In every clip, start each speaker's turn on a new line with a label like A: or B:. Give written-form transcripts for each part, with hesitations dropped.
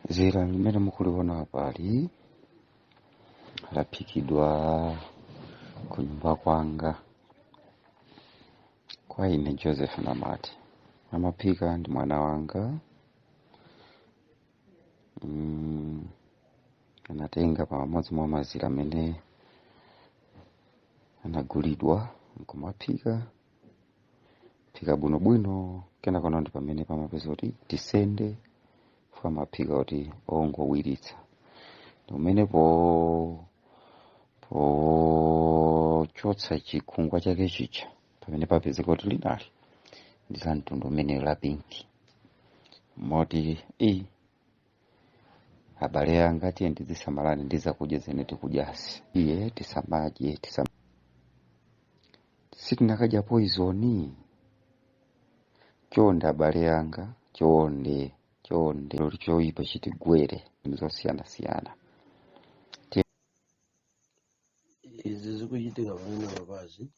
A: Dzira limene mukuliona apali laphikidwa kunyumba kwanga kwa ine Joseph Namati. Amaphika ndi mwana wanga. Anatenga pamodzi mwa mazira amene anagulidwa nkumaphika phika bwinobwino. Kenakano ndi pamene pamapeza kuti tisende chifukwa amaphika kuti ongowiritsa, ndi umene pochotsa chikhungwa chake chija, pamene papezeka kuti linali ndi la mtundu umene la pink. Moti i abale anga, tiye tizisamalani ndi zakudya zimene tikudyazi. Iye tisamadye sitinakadya poison. Chonde abale anga, chonde chonde, loti choyipa chitigwere zosiyanasiyana.
B: Izi zikuchitika pamene papazi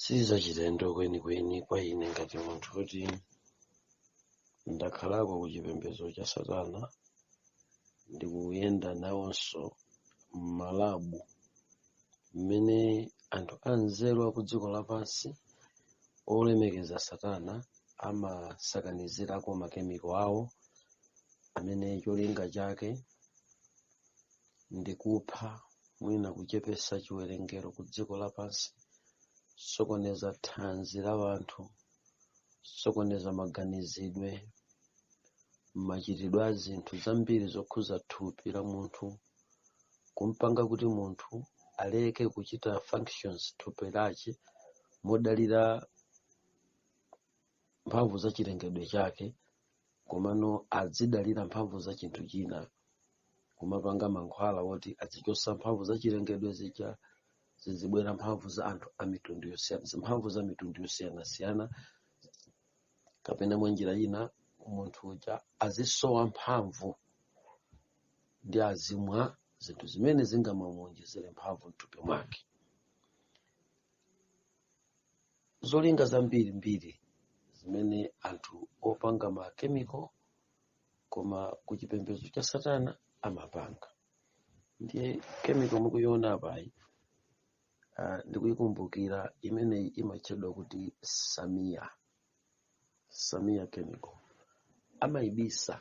B: sizachilendo kwenikweni kwa ine ngati munthu kuti ndakhalako ku chipembedzo cha satana ndikuyenda nawonso m'ma lab mmene anthu anzeru aku dziko lapansi olemekeza satana amasakanizirako makemiko awo amene cholinga chake ndi kupha, mwina kuchepesa chiwerengero ku dziko lapansi, sokoneza thanzi la anthu, sokoneza maganizidwe, machitidwe a zinthu zambiri zokhuza thupi la munthu, kumpanga kuti munthu aleke kuchita functions thupi lache modalira mphamvu za chilengedwe chake, komano adzidalira mphamvu za chinthu china, kumapanga mankhwala woti azichosa mphamvu za chilengedwe zija, zizibwera mphamvu za anthu a mitundu yosiyana, mphamvu za mitundu yosiyanasiyana, kapena mwa njira ina munthu uja azisowa mphamvu ndi azimwa zinthu zimene zingamamuonjezere mphamvu mthupi mwake. Zolinga zambirimbiri zimene anthu opanga ma chemical koma ku chipembedzo cha satana amapanga. Ndiye chemical mukuiona apayi, ndikuyikumbukira imeneyi imatchedwa kuti samia, samia chemical. Amayibisa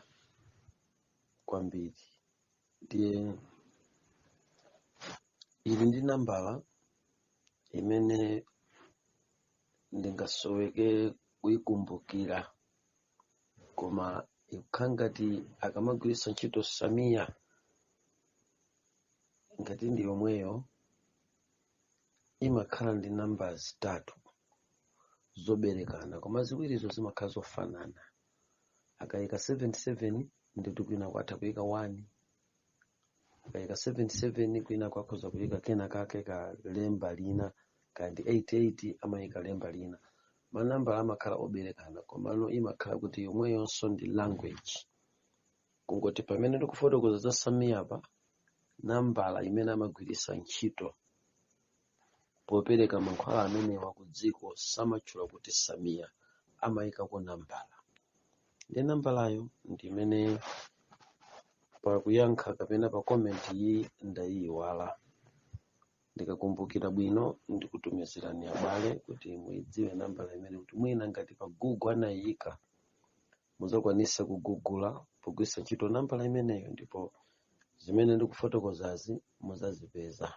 B: kwambiri. Ndiye ili ndi nambala imene ndingasoweke kuyikumbukira, koma ikukhala ngati akamagwiritsa ntchito samia ngati ndi yomweyo, imakhala ndi namba zitatu zoberekana, koma ziwirizo zimakhala zofanana. Akayika 77 ndikuti kwina kwatha kuyika 1, akayika 77 kwina kwakhoza kuyika kena kake ka lemba lina, kandi 88 amayika lemba lina. Manambala amakhala oberekana, komano imakhala kuti yomweyonso ndi language. Kungoti pamene ndikufotokoza za samia pa nambala imene amagwiritsa ntchito popereka mankhwala amenewa ku dziko, samatchula kuti samia, amayikako nambala. Ndi nambalayo ndi imene pakuyankha kapena pa comment iyi ndayiyiwala. Ndikakumbukira bwino ndikutumizirani abale kuti muyidziwe nambala imene, kuti mwina ngati pa Google anayiyika muzakwanisa kugugula pogwiritsa ntchito nambala imeneyo, ndipo zimene ndikufotokozazi muzazipeza.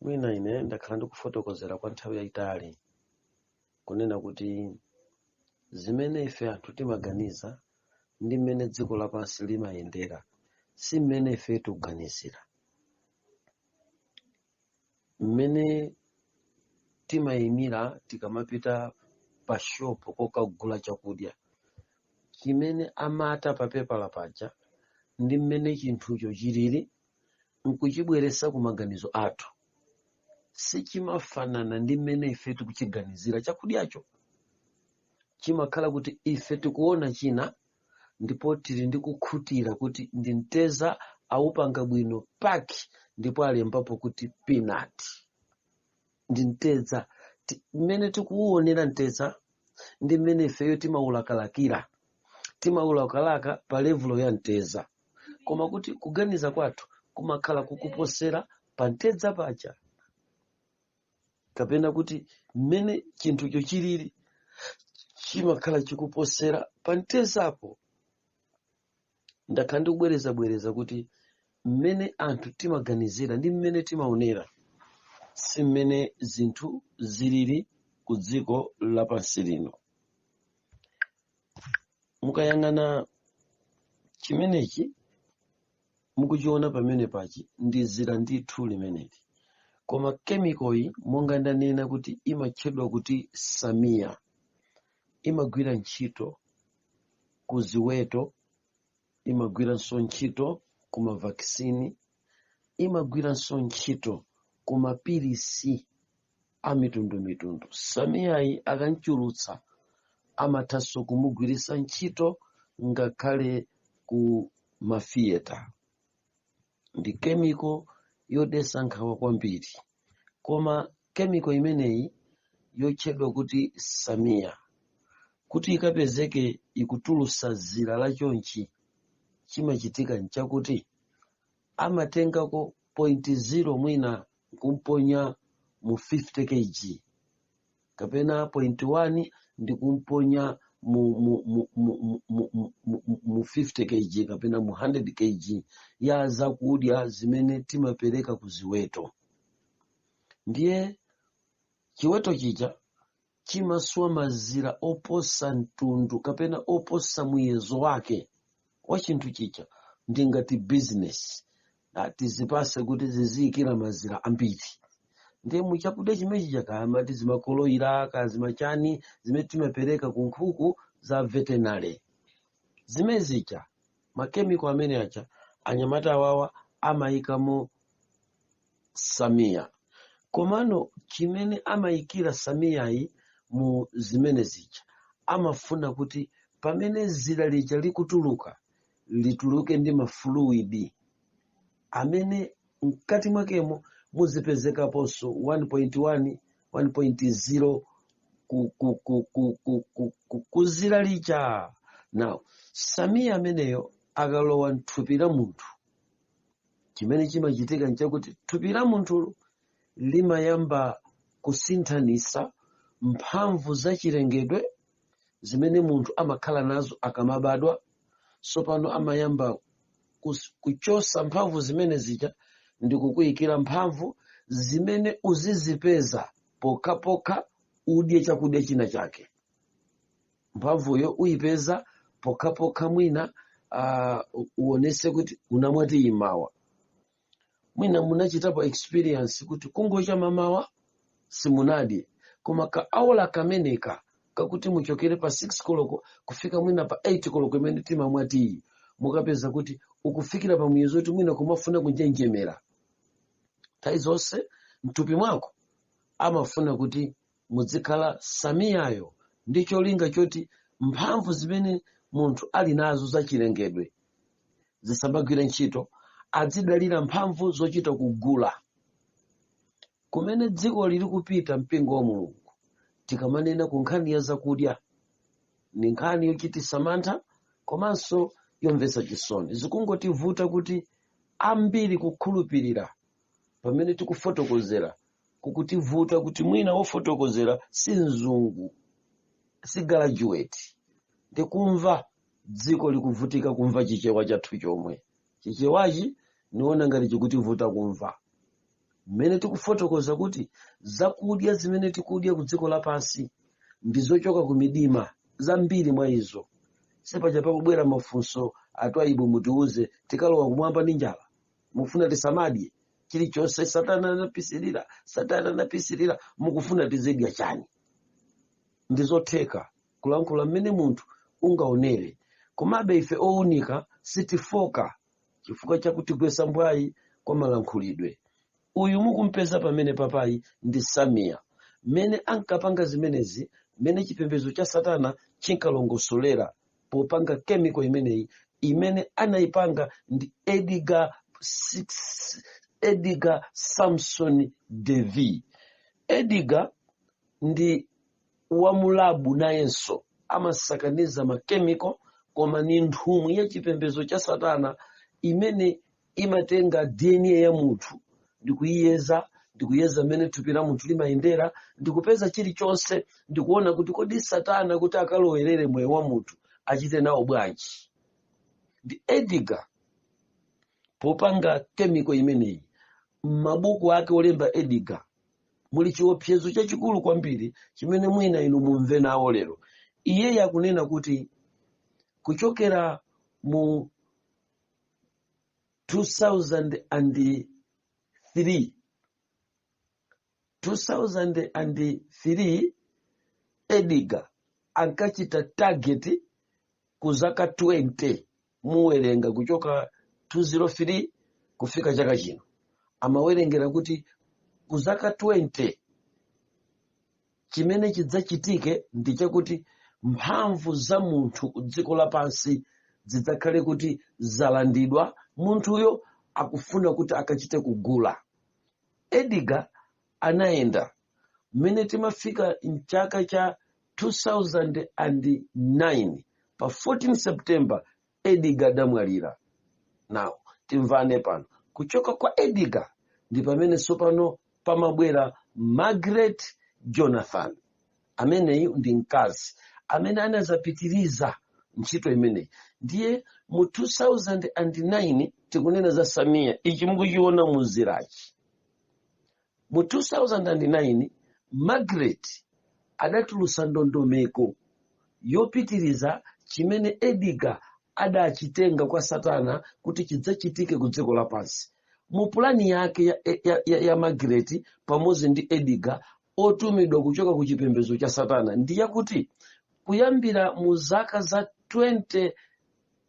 B: Mwina ine ndakhala ndikufotokozera kwa nthawi yayitali kunena kuti zimene ife anthu timaganiza ndi mmene dziko lapansi limayendera si mmene ife tikuganizira. Mmene timayimira tikamapita pa shopu kokagula chakudya, chimene amata pa pepala paja ndi mmene chinthucho chilili nkuchibweresa ku maganizo athu, sichimafanana ndi mmene ife tikuchiganizira chakudyacho. Chimakhala kuti ife tikuona china ndipo tili ndi kukhutira kuti ndi mteza awupanga bwino pack ndipo alembapo kuti peanut, ndi mtedza. Mmene tikuwuonera mtedza ndi mmene ifeyo timawulakalakira. Timaulakalaka pa level ya mtedza, koma kuti kuganiza kwathu kumakhala kukuposera pa mtedza paja, kapena kuti mmene chinthucho chilili chimakhala chikuposera pa mtedzapo. Ndakhala ndikubwerezabwereza kuti mmene anthu timaganizira ndi mmene timaonera si mmene zinthu zilili ku dziko lapansi lino. Mukayang'ana chimenechi mukuchiona pamene pachi, ndi zira ndithu limeneli, koma chemical yi, monga ndanena kuti imatchedwa kuti samia, imagwira ntchito ku ziweto, imagwiranso ntchito ku ma vaccine, imagwiranso ntchito ku mapilisi a mitundumitundu. Samiyayi akamchulutsa amathanso kumugwiritsa ntchito ngakhale ku ma theatre. Ndi chemical yodetsa nkhawa kwambiri, koma chemical imeneyi yotchedwa kuti samia, kuti ikapezeke ikutulusa zira lachonchi, chimachitika nchakuti amatengako 0.0 mwina kumponya mu 50 kg, kapena 0.1 ndi kumponya mu 50 kg kapena mu 100 kg ya zakudya zimene timapereka ku ziweto. Ndiye chiweto chija chimaswa mazira oposa mtundu kapena oposa muyezo wake wa chinthu chija. Ndingati business, tizipase kuti ziziyikira mazira ambiri. Ndiye muchakudya chimene chija, kamati zimakoloira kazimachani zimene timapereka ku nkhuku za veterinary, zimene zija, ma chemical amene aja, anyamata awawa amayikamo samia. Komano chimene amayikira samiyayi mu zimene zija, amafuna kuti pamene zira lija likutuluka, lituluke ndi ma fluid amene mkati mwakemo muzipezekaponso 1.1, 1.0 kuzira lija. Now, samia ameneyo akalowa mthupi la munthu, chimene chimachitika nchakuti thupi la munthu limayamba kusinthanisa mphamvu zachilengedwe zimene munthu amakhala nazo akamabadwa. Tsopano amayamba kuchosa mphamvu zimene zija ndi kukuyikira mphamvu zimene uzizipeza pokhapokha udye chakudya china chake. Mphamvuyo uyipeza pokhapokha mwina uonese kuti unamwa tiyi mawa. Mwina munachitapo experience kuti kungocha mamawa simunadye, koma ka aola kameneka kakuti muchokere pa 6 koloko kufika mwina pa 8 koloko imene timamwa tiyi, mukapeza kuti ukufikira pa muyezo kuti mwina kumafuna kunjenjemera nthawi zonse. Mthupi mwako amafuna kuti muzikhala samiyayo ndi cholinga choti mphamvu zimene munthu ali nazo zachilengedwe zisamagwire ntchito, azidalira mphamvu zochita kugula. Kumene dziko lili kupita, mpingo wa Mulungu, tikamanena ku nkhani ya zakudya, ni nkhani yochititsa mantha komanso yomvetsa chisoni. Zikungotivuta kuti ambiri kukhulupirira pamene tikufotokozera, kukutivuta kuti mwina wofotokozera si mzungu, si graduate, ndikumva dziko likuvutika kumva Chichewa chathu chomwe. Chichewachi niona ngati chikutivuta kumva mmene tikufotokoza kuti zakudya zimene tikudya ku dziko lapansi ndi zochoka ku midima zambiri mwa izo. Sepaja pakubwera mafunso atwaibu, mutiuze, tikalowa kumwamba ndi njala? Mufuna tisamadye chilichonse? Satana anapisirira, Satana anapisirira, mukufuna tizidya chani? Ndi zotheka kulankhula mmene munthu ungaonere, komabe ife owunika sitifoka chifukwa chakutigwesa mbwayi kwa malankhulidwe. Uyu mukumpeza pamene papayi ndi samia. Mmene ankapanga zimenezi, mmene chipembedzo cha satana chinkalongosolera popanga chemical imeneyi, imene anayipanga ndi Edgar Samson Davie. Edgar ndi wa mu lab, nayenso amasakaniza ma chemical Koma ni nthumwi ya chipembedzo cha satana imene imatenga DNA ya munthu ndikuyiyeza, ndikuyeza mmene thupi la munthu limayendera, ndikupeza chilichonse, ndikuona kuti kodi satana kuti akalowerere moyo wa munthu achite nawo bwanji. Ndi Edgar popanga chemical imeneyi, m'mabuku ake olemba Edgar muli chiopsezo chachikulu kwambiri chimene mwina inu mumve nawo lero. Iye akunena kuti kuchokera mu 2003, 2003 Edgar ankachita target ku zaka 20. Muwerenga kuchoka 203 kufika chaka chino, amawerengera kuti ku zaka 20 chimene chidzachitike ndi chakuti mphamvu za munthu ku dziko lapansi zidzakhale kuti zalandidwa, munthuyo akufuna kuti akachite kugula. Edgar anayenda mmene timafika mchaka cha 2009 pa 14 September, Edgar adamwalira. Now timvane pano, kuchoka kwa Edgar ndi pamene tsopano pamabwera Margaret Jonathan. Ameneyu ndi mkazi amene anazapitiriza ntchito imeneyi. Ndiye mu 2009, tikunena za Samia ichi mukuchiona muzirachi, mu 2009 Margaret adatulusa ndondomeko yopitiriza chimene Edgar adachitenga kwa satana kuti chidzachitike ku dziko lapansi. Mu pulani yake ya Margaret pamodzi ndi Edgar otumidwa kuchoka ku chipembedzo cha satana ndi yakuti kuyambira mu zaka za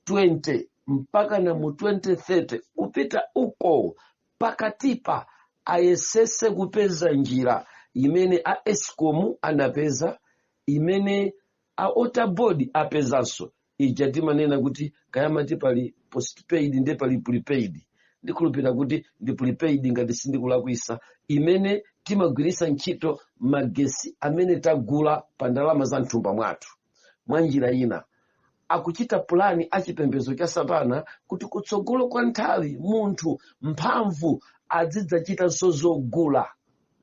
B: 2020 mpaka na mu 2030 kupita uko, pakatipa ayesese kupeza njira imene a Escom anapeza, imene a Water Board apezanso. Ija timanena kuti kayamati pali postpaid ndi pali prepaid, ndikhulupirira kuti ndi prepaid ngati sindikulakwisa, imene timagwiritsa ntchito magesi amene tagula pa ndalama za mthumba mwathu. Mwa njira ina akuchita pulani achipembedzo cha satana kuti kutsogolo kwa nthawi munthu mphamvu azidzachitanso zogula,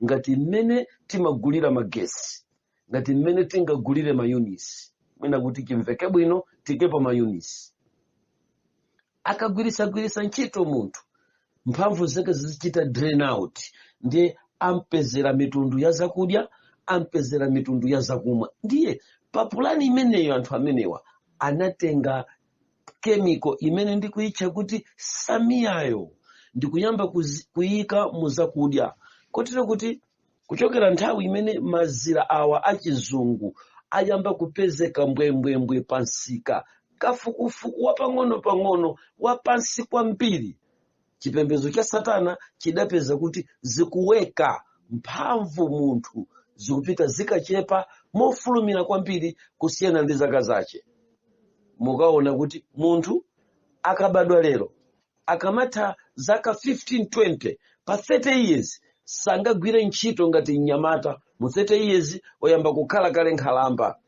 B: ngati mmene timagulira magesi, ngati mmene tingagulire mayunisi. Mwina kuti chimveke bwino, tikepo mayunisi. Akagwirisagwirisa ntchito munthu, mphamvu zake zizichita drain out, ndiye ampezera mitundu ya zakudya, ampezera mitundu ya zakumwa. Ndiye pa pulani imeneyo anthu amenewa anatenga chemical imene ndikuyitcha kuti Samiyayo, ndikuyamba kuyika mu zakudya, kotero kuti kuchokera nthawi imene mazira awa achizungu ayamba kupezeka mbwembwembwe pa msika, kafukufuku wa pang'ono-pang'ono wa pansi kwambiri, chipembedzo cha satana chidapeza kuti zikuweka mphamvu munthu zikupita zikachepa mofulumira kwambiri kusiyana ndi zaka zache. Mukaona kuti munthu akabadwa lero, akamatha zaka 15, 20, pa 30 years sangagwire ntchito ngati mnyamata. Mu 30 years oyamba kukhala kale nkhalamba.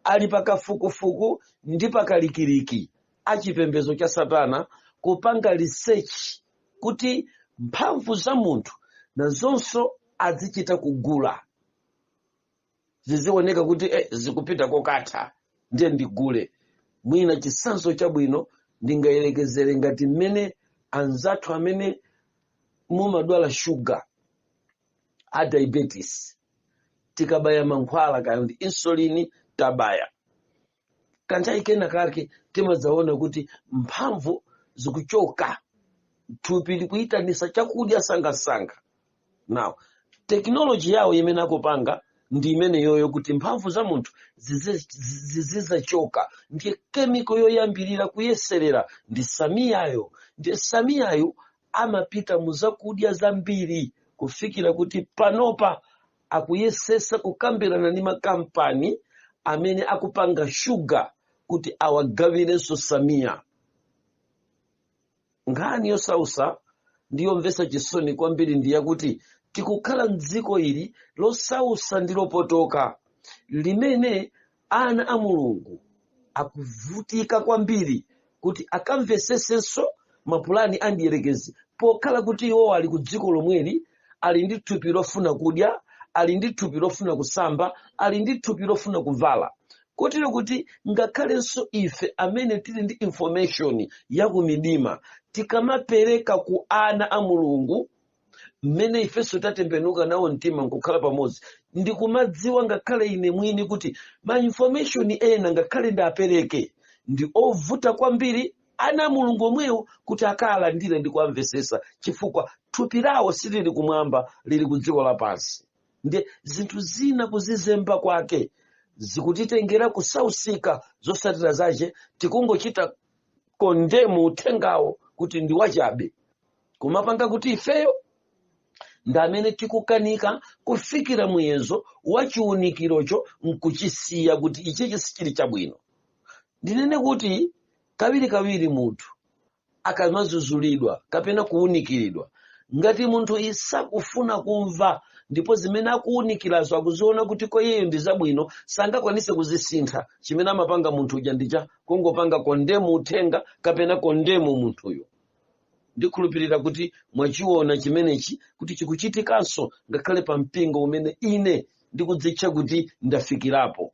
B: Ali pakafukufuku ndi pakalikiliki achipembedzo cha satana kupanga research kuti mphamvu za munthu nazonso azichita kugula, zizioneka kuti zikupita kokatha, ndiye ndigule. Mwina chitsanzo chabwino ndingayerekezere ngati mmene anzathu amene mumadwala shuga, a diabetes, tikabaya mankhwala kaya ndi insulin, tabaya kanthawi kena kake, timadzaona kuti mphamvu zikuchoka, thupi likuyitanisa chakudya sangasanga. Now technology yawo imene akupanga ndi imene yoyo kuti mphamvu za munthu zizizachoka. Ndiye chemical yoyambirira kuyeserera ndi Samiyayo. Ndiye Samiyayo amapita mu zakudya zambiri kufikira kuti panopa akuyesesa kukambirana ndi makampani amene akupanga shuga kuti awagawirenso Samiya. Nkhani yosausa ndi yomvetsa chisoni kwambiri ndi yakuti tikukhala mdziko ili losausa ndi lopotoka limene ana a Mulungu Akuvutika kwambiri kuti akamvesesenso mapulani a mdierekezi, pokhala kuti iwo ali ku dziko lomweli, ali ndi thupi lofuna kudya, ali ndi thupi lofuna kusamba, ali ndi thupi lofuna kuvala, kotero kuti ngakhalenso ife amene tili ndi information ya kumidima, tikamapereka ku ana a Mulungu, mmene ifenso tatembenuka nawo mtima nkukhala pamodzi, ndikumadziwa ngakhale ine mwini kuti ma information ena ngakhale ndapereke ndi ovuta kwambiri ana a Mulungu omwewo kuti akalandire ndi kuamvesesa, chifukwa thupi lawo silili kumwamba, lili ku dziko lapansi. Ndi zinthu zina kuzizemba kwake zikutitengera kusausika. Zosatira zache tikungochita condemn uthengawo kuti ndi wachabe, kumapanga kuti ifeyo ndi amene tikukanika kufikira muyezo wa chiwunikirocho nkuchisiya kuti ichichi sichili chabwino. Ndinene kuti kawirikawiri munthu akamazuzulidwa kapena kuwunikiridwa, ngati munthu isakufuna kumva ndipo zimene akuwunikirazo akuziona kuti kwa iyeyo ndi zabwino, sangakwanise kuzisintha. Chimene amapanga munthu uja ndicha kungopanga condemn uthenga kapena condemn munthuyo. Ndikhulupirira kuti mwachiona chimenechi kuti chikuchitikanso ngakhale pa mpingo umene ine ndikudzitcha kuti ndafikirapo,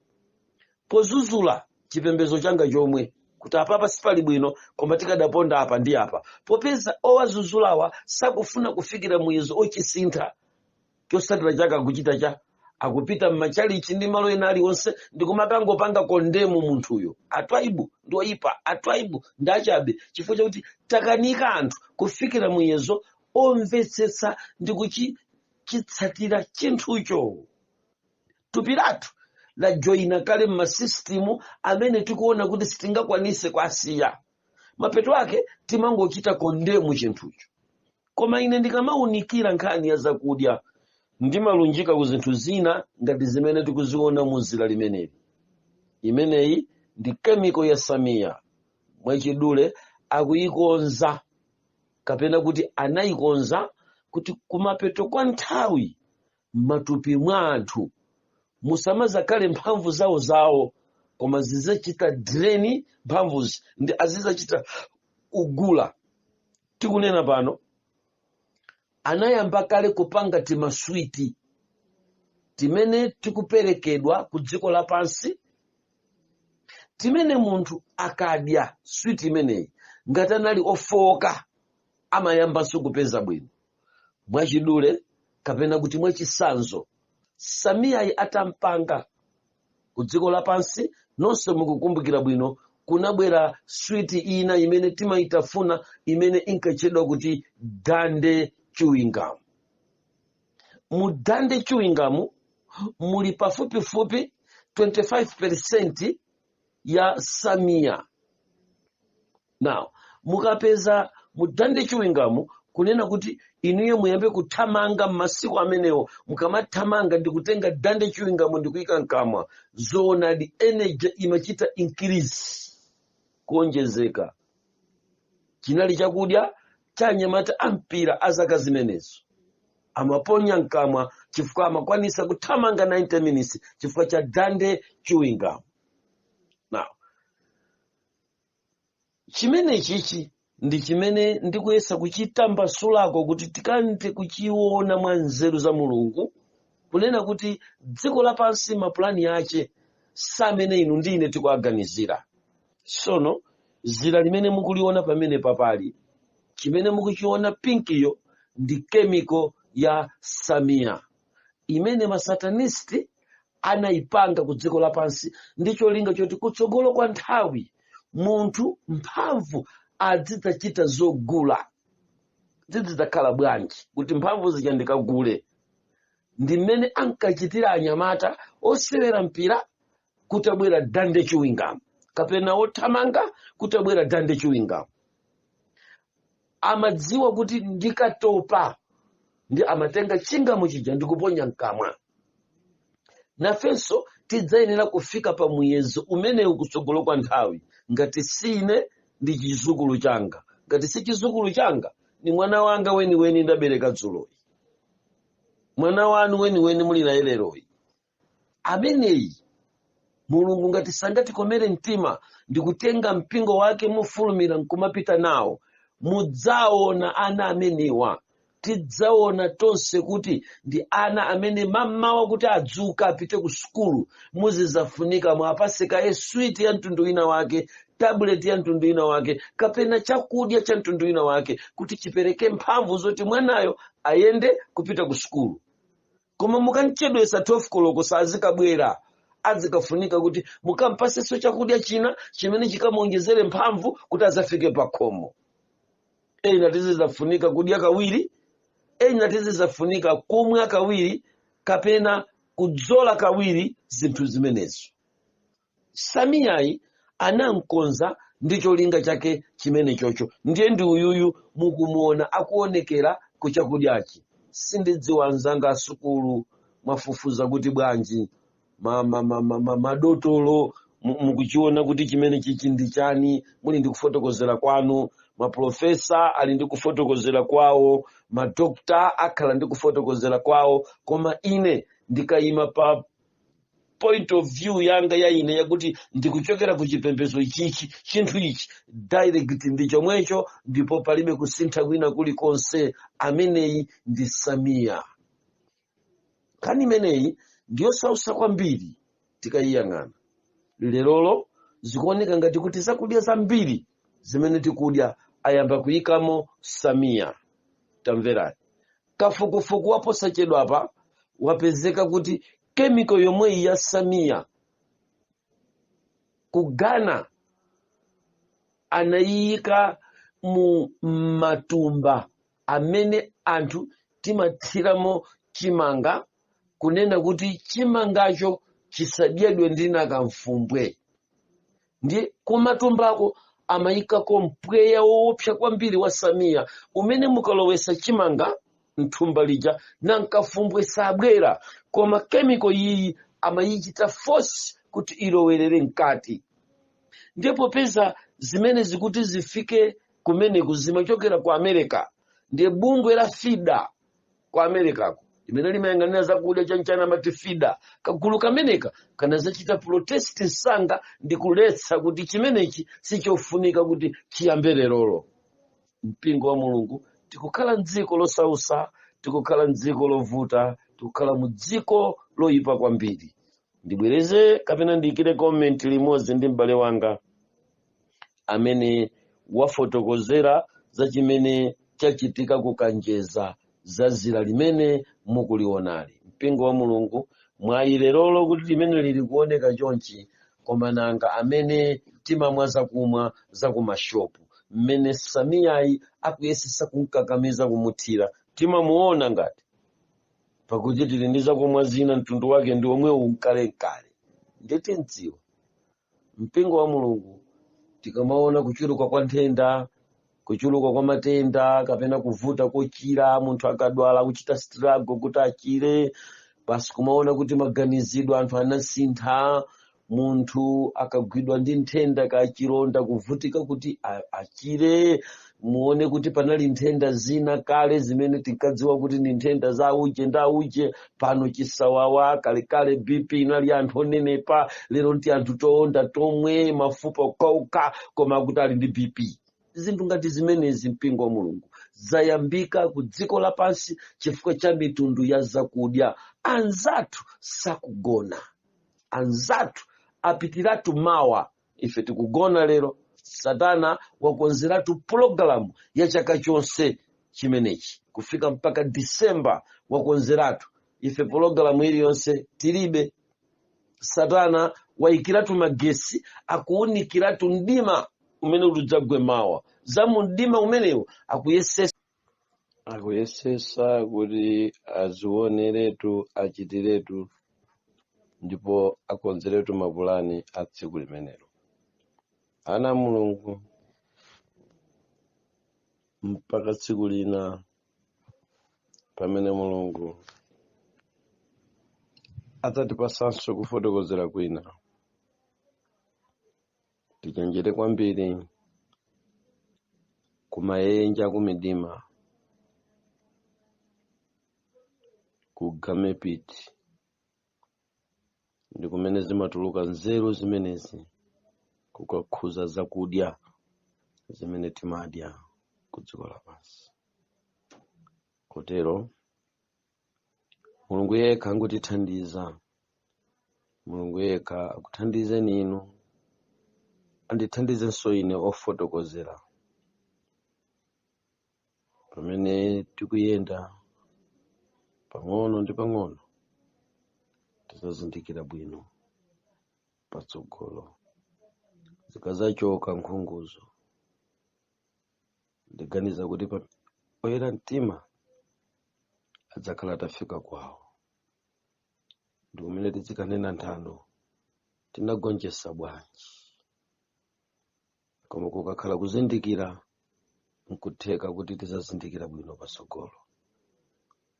B: pozuzula chipembedzo changa chomwe kuti apapa sipali bwino, koma tikadaponda apa ndi apa. Popeza owazuzulawa sakufuna kufikira muyezo ochisintha, chosatira chake akuchita cha akupita m'machalichi ndi malo ena aliwonse ndikumakangopanga condemn munthuyo: "Atwaibu ndi oyipa, Atwaibu ndi achabe," chifukwa chakuti takanika anthu kufikira muyezo omvetsetsa ndi kuchitsatira chinthucho. Thupi lathu lajoyina kale m'masystem amene tikuona kuti sitingakwanise kuasiya. Mapeto ake timangochita condemn chinthucho. Koma ine ndikamawunikira nkhani ya zakudya, ndimalunjika ku zinthu zina ngati zimene tikuziona mu zira limeneli. Imeneyi ndi chemical ya samia. Mwachidule, akuyikonza kapena kuti anayikonza kuti kumapeto kwa nthawi m'matupi mwa anthu musamazakhale mphamvu zawo zawo, koma zizachita drain mphamvuzi ndi azizachita kugula. Tikunena pano anayamba kale kupanga timaswiti timene tikuperekedwa ku dziko lapansi, timene munthu akadya switi imeneyi, ngati anali ofowoka, amayambanso kupeza bwino. Mwachidule kapena kuti mwachisanzo, samiyayi atampanga ku dziko lapansi, nonse mukukumbukira bwino, kunabwera switi ina imene timayitafuna imene inkatchedwa kuti Dande chewing gum. Mu Dande chewing gum muli pafupifupi 25% ya samia. Now mukapeza mu Dande chewing gum, kunena kuti inuyo muyambe kuthamanga m'masiku amenewo, mukamathamanga ndikutenga Dande chewing gum ndikuyika mkamwa, zoonadi energy imachita increase, kuonjezeka. Chinali chakudya cha anyamata ampira azaka zimenezo, amaponya mkamwa chifukwa amakwanisa kuthamanga 90 minutes chifukwa cha Dande chewing gum. Now chimene chichi ndi chimene ndikuyesa kuchitambasulako kuti tikanthe kuchiona mwa nzeru za Mulungu, kunena kuti dziko lapansi mapulani ache samene inu ndi ine tikuaganizira. Sono zira limene mukuliona pamene papali, chimene mukuchiona pinkiyo ndi chemical ya samia imene masatanist anayipanga ku dziko lapansi ndi cholinga choti kutsogolo kwa nthawi munthu mphamvu azidzachita zogula. Zizidzakhala bwanji kuti mphamvu zija ndikagule? Ndi mmene ankachitira anyamata osewera mpira kutabwera Dande chewing gum, kapena othamanga kutabwera Dande chewing gum. Amadziwa kuti ndikatopa, ndi amatenga chingamo chija ndikuponya mkamwa. Nafenso tidzayenera kufika pa muyezo umenewu kutsogolo kwa nthawi. Ngati sine, ndi chizukulu changa; ngati si chizukulu changa, ni mwana wanga weniweni ndabereka dzuloyi, mwana wanu weniweni muli naye leroyi. Ameneyi Mulungu ngati sangatikomere mtima ndikutenga mpingo wake mofulumira nkumapita nawo, mudzaona ana amenewa, tidzaona tonse kuti ndi ana amene mammawa kuti adzuka apite ku sukulu, muzizafunika mwapase kaye switi ya mtundu wina wake, tablet ya mtundu wina wake, kapena chakudya cha mtundu wina wake, kuti chipereke mphamvu zoti mwanayo ayende kupita ku sukulu. Koma mukamchedwesa 12 koloko sazikabwera, azikafunika kuti mukampasenso chakudya china chimene chikamuonjezere mphamvu kuti azafike pa khomo. Ena tizizafunika kudya kawiri, ena tizizafunika kumwa kawiri kapena kudzola kawiri zinthu zimenezo. Samiyayi anamkonza ndi cholinga chake chimene chocho. Ndiye ndi uyuyu mukumuona akuonekera ku chakudyachi. Sindidziwa anzanga asukulu mwafufuza kuti bwanji, madotolo mukuchiona kuti chimene chichi ndi chani, muli ndi kufotokozera kwanu, maprofesa ali ndi kufotokozera kwawo, madokta akhala ndi kufotokozera kwawo, koma ine ndikayima pa point of view yanga ya ine yakuti ndikuchokera ku chipembedzo ichichi, chinthu ichi direct ndi chomwecho, ndipo palibe kusintha kwina kulikonse. Ameneyi ndi Samiya. Nkhani imeneyi ndiyosausa kwambiri tikayiyang'ana. Lerolo zikuoneka ngati kuti zakudya zambiri zimene tikudya ayamba kuyikamo Samiya. Tamverani, kafukufuku waposachedwapa wapezeka kuti chemical yomweyi ya Samiya ku Ghana anayiyika mu matumba amene anthu timathiramo chimanga, kunena kuti chimangacho chisadyedwe ndi nakamfumbwe. Ndi kumatumbako amayikako mpweya woopsa kwambiri wa Samiya umene mukalowesa chimanga mthumba lija nankafumbwe sabwera, koma chemical iyi amayichita force kuti ilowerere mkati. Ndipo popeza zimene zikuti zifike kumeneku zimachokera ku America, ndiye bungwe la FDA ku Americako limene limayang'anira zakudya chanchana amati FDA, kagulu kameneka kanazachita protest msanga ndi kuletsa kuti chimenechi sichofunika kuti chiyambe lerolo. Mpingo wa Mulungu, tikukhala mdziko losausa, tikukhala mdziko lovuta, tikukhala mu dziko loyipa kwambiri. Ndibwereze kapena ndiyikire comment limodzi ndi m'bale wanga amene wafotokozera za chimene chachitika kukanjeza za zira limene mukulionali. Mpingo wa Mulungu, mwayi lerolo kuti limene lili kuoneka chonchi, koma nanga amene timamwa zakumwa zakumashopu mmene Samiyayi akuyesesa kumkakamiza kumuthira, timamuona ngati pakuti tili ndi zakumwa zina mtundu wake ndi omwewu mkalenkale. Nditi mdziwa mpingo wa Mulungu, tikamaona kuchuluka kwa nthenda, kuchuluka kwa matenda, kapena kuvuta kochira, munthu akadwala kuchita struggle kuti achire basi, kumaona kuti maganizidwe anthu anasintha. Munthu akagwidwa ndi nthenda kachilonda, kuvutika kuti achire. Muone kuti panali nthenda zina kale zimene tinkadziwa kuti ndi nthenda za uje nda uje, pano chisawawa. Kalekale BP inali anthu onenepa, lero nti anthu toonda tomwe, mafupa okauka, koma akuti ali ndi BP. Zinthu ngati zimenezi, mpingo wa Mulungu, zayambika ku dziko lapansi chifukwa cha mitundu ya zakudya. Anzathu sakugona, anzathu apitiratu mawa, ife tikugona lero. Satana wakonzeratu pulogalamu ya chaka chonse chimenechi kufika mpaka Disemba, wakonzeratu. Ife pulogalamu iliyonse tilibe. Satana wayikiratu magesi, akuwunikiratu mdima umene udzagwe mawa. Za mu mdima umenewo akuyesesa,
C: akuyesesa kuti azioneretu, achitiretu ndipo akonzeretu mapulani a tsiku limenelo. Ana Mulungu, mpaka tsiku lina pamene Mulungu adzatipasanso kufotokozera kwina, tichenjere kwambiri kumaenja kumidima, ku gamepit. Ndi kumene zimatuluka nzeru zimenezi kukakhuza zakudya zimene timadya ku dziko lapansi. Kotero Mulungu yekha angotithandiza, Mulungu yekha akuthandizeni inu, andithandizenso ine ofotokozera pamene tikuyenda pang'ono ndi pang'ono. Tizazindikira bwino patsogolo zikazachoka nkhunguzo. Ndiganiza kuti oyera mtima adzakhala atafika kwawo, ndi kumene tizikanena nthano, tinagonjetsa bwanji. Koma kukakhala kuzindikira, nkutheka kuti tizazindikira bwino patsogolo.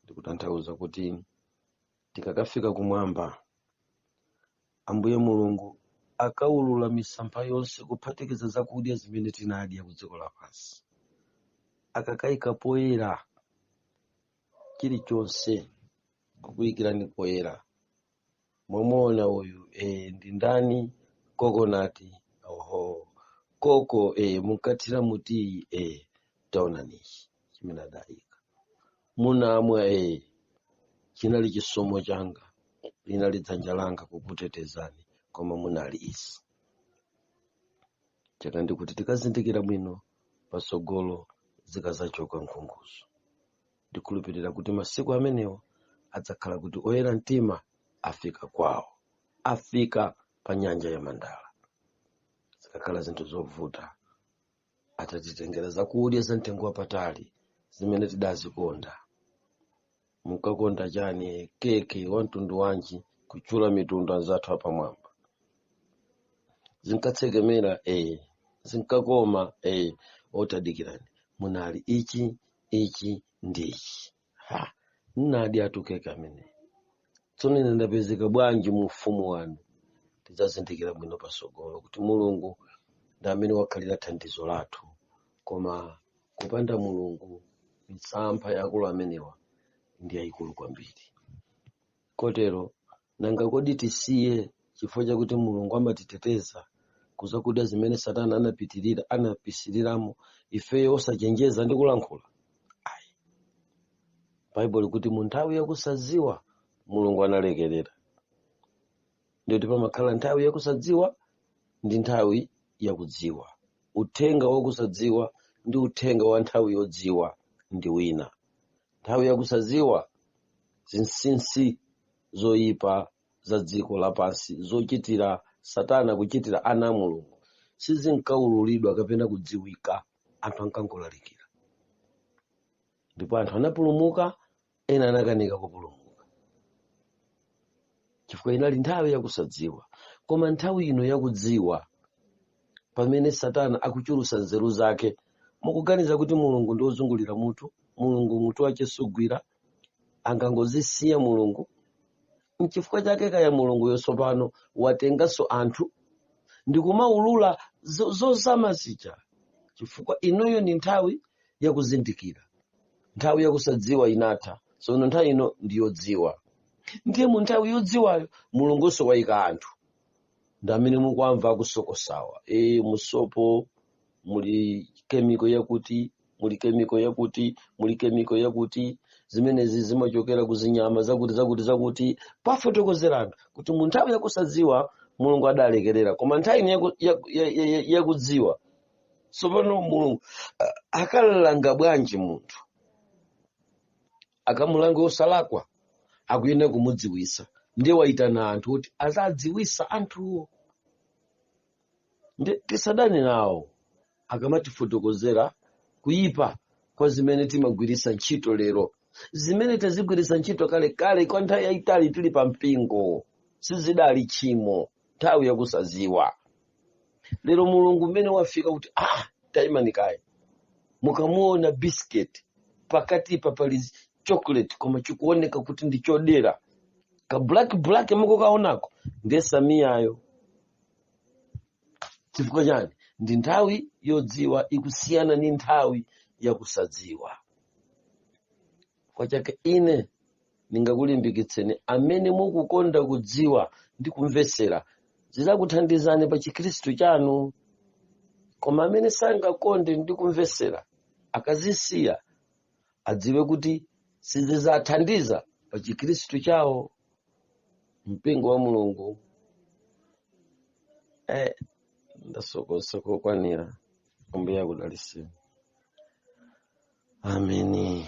C: Ndikutanthauza kuti tikakafika kumwamba, Ambuye Mulungu akaulula misampha yonse, kuphatikiza zakudya zimene tinadya ku dziko lapansi, akakayika poyera chilichonse, kukuyikirani poyera. Mwamuona uyu ndi ndani? Coconut, oho, koko munkathira mutiyi, taonanichi chimene adayika, munamwa, chinali chisomo changa, linali dzanja langa kukutetezani, koma munali isi chaka. Ndikuti tikazindikira bwino patsogolo zikazachoka nkhunguzo. Ndikhulupirira kuti masiku amenewo adzakhala kuti oyera mtima afika kwawo, afika pa nyanja ya Mandala. Zikakhala zinthu zovuta, atatitengera zakudya za mtengo wapatali zimene tidazikonda. Mukakonda chani? Keke wa mtundu wanji? Kutchula mitundu, anzathu apamwamba. Zinkatsekemera, zinkakoma, otadikirani, munali ichi, ichi ndi ichi. Ha, nnadi atukeke amene tsono ine ndapezeka bwanji mu ufumu wanu? Tidzazindikira bwino pasogolo kuti Mulungu ndi amene wakhalira thandizo lathu. Koma kupanda Mulungu, misampha ya akulu amenewa ndi yayikulu kwambiri. Kotero nanga kodi tisiye chifukwa chakuti Mulungu amatiteteza kuzakudya zimene Satana anapitirira, anapisiriramo, ifeyo osachenjeza ndi kulankhula? Ayi. Baibulo kuti mu nthawi yakusadziwa Mulungu analekerera. Ndiyoti pamakhala nthawi yakusadziwa ndi nthawi yakudziwa. Uthenga wakusadziwa ndi uthenga wa nthawi yodziwa ndi wina. Nthawi yakusadziwa, zinsinsi zoyipa za dziko lapansi zochitira Satana, kuchitira ana a Mulungu, sizinkaululidwa kapena kudziwika. Anthu ankangolalikira ndipo anthu anapulumuka, ena anakanika kupulumuka chifukwa inali nthawi yakusadziwa. Koma nthawi ino yakudziwa, pamene Satana akuchulusa nzeru zake, mukuganiza kuti Mulungu ndi wozungulira mutu? Mulungu mutu wake sugwira, angangozisiya Mulungu? Nchifukwa chake kaya Mulungu yotsopano watenganso anthu ndikumaulula zozama zija, chifukwa inoyo ni nthawi yakuzindikira. Nthawi yakusadziwa inatha, tsono nthawi ino ndiyodziwa. Ndiye mu nthawi yodziwayo, Mulungunso wayika anthu, ndi amene mukwamva akusokosawa. Musopo muli chemical yakuti, muli chemical yakuti, muli chemical yakuti, zimenezi zimachokera ku zinyama zakuti, zakuti, zakuti. Pafotokozera anthu kuti mu nthawi yakusadziwa Mulungu adalekerera, koma nthawi ino yakudziwa tsopano, Mulungu akalanga bwanji munthu? Akamulanga osalakwa? Akuyenera kumudziwisa. Ndiye wayitana anthu kuti azadziwisa anthuwo. Ndi tisadane nawo akamatifotokozera kuyipa kwa zimene timagwiritsa ntchito lero, zimene tazigwiritsa ntchito kalekale kwa nthawi yayitali tili pa mpingo, sizidali tchimo nthawi yakusaziwa. Lero Mulungu mmene wafika kuti, ah, tayimani kaye, mukamuona biscuit pakatipa pali chocolate, koma chikuoneka kuti ndi chodera, ka black black mukukaonako ndiye samiyayo. Chifukwa chani? Ndi nthawi yodziwa, ikusiyana ndi nthawi yakusadziwa. Kwa chake ine Ndingakulimbikitseni amene mukukonda kudziwa ndi kumvetsera, zidzakuthandizani pa Chikhristu chanu. Koma amene sangakonde ndi kumvetsera, akazisiya adziwe kuti sizidzathandiza pa Chikhristu chawo. Mpingo wa Mulungu, ndasokosa kokwanira. Ambuye akudalitseni. Ameni.